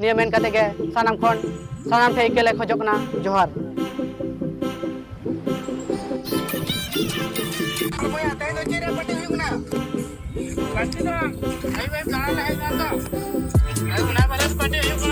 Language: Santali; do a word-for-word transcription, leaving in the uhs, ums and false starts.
ᱱᱤᱭᱟᱹ ᱢᱮᱱ ᱠᱟᱛᱮ ᱜᱮ ᱥᱟᱱᱟᱢ ᱠᱷᱚᱱ ᱥᱟᱱᱟᱢ ᱴᱷᱮᱱ ᱤᱠᱟᱹ ᱞᱮ ᱠᱷᱚᱡᱚᱜ ᱠᱟᱱᱟ᱾ ᱡᱚᱦᱟᱨ᱾ ᱵᱚᱭᱦᱟ, ᱛᱮᱦᱮᱧ ᱫᱚ ᱪᱮᱫ ᱨᱮᱭᱟᱜ party ᱦᱩᱭᱩᱜ ᱠᱟᱱᱟ? Party ᱫᱚ ᱟᱹᱭᱩᱵ ᱟᱹᱭᱩᱵ ᱫᱟᱬᱟᱱ ᱞᱮ ᱦᱮᱡ ᱞᱮᱱᱟ ᱛᱚ᱾ ᱟᱫᱚ ᱚᱱᱟ ᱵᱟᱞᱮ party ᱦᱩᱭᱩᱜ ᱠᱟᱱᱟ᱾